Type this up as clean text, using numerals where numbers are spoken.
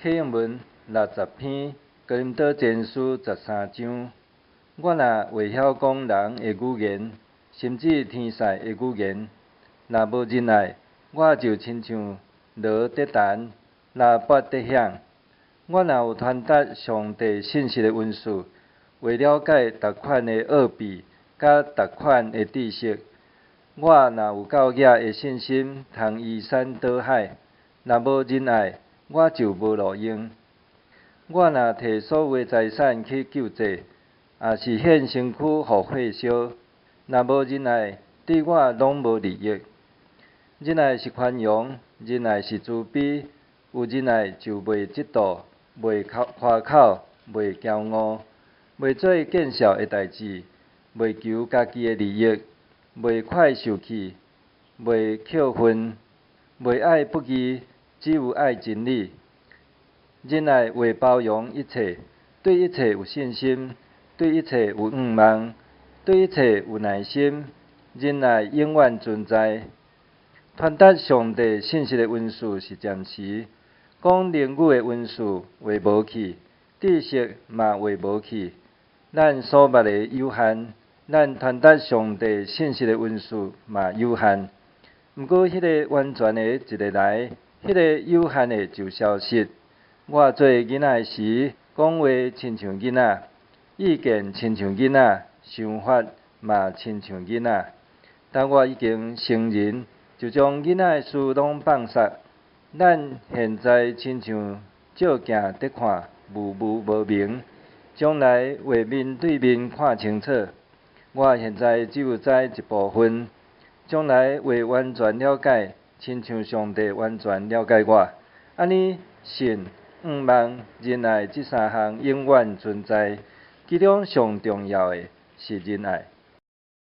啟應文60篇，哥林多前書13章。我若會曉講人的語言，甚至天使的語言，若無仁愛，我就親像鑼得彈，喇叭得響。我若有傳達上帝信息的恩賜，會了解逐款的奧秘，佮逐款的知識，我若有夠額的信心，通移山倒海，若無仁愛，我就無路用。我若提所有的財產去救濟，抑是獻身軀予火燒，若無仁愛，對我攏無利益。仁愛是寬容，仁愛是慈悲，有仁愛就袂嫉妒，袂誇口，袂驕傲，袂做見笑的代誌，袂求家己的利益，袂快受氣，袂抾恨，袂愛不義，只有愛真理。仁愛會包容一切，對一切有信心，對一切有向望，對一切有耐心。仁愛永遠存在。傳達上帝信息的恩賜是暫時，講靈語的恩賜會無去，知識嘛會無去。咱所捌的有限，咱傳達上帝信息的恩賜嘛有限。毋過，彼个完全的一日來，彼个有限的就消失。我做囡仔的時，講話親像囡仔，意見親像囡仔，想法嘛親像囡仔。但我已經成人，就將囡仔的事攏放捒。咱現在親像照鏡佇看，霧霧無明；將來會面對面看清楚。我現在只有知一部分，將來會完全了解，親像上帝完全了解我。按呢，信、向望、仁愛這三項永遠存在，其中上重要的是仁愛。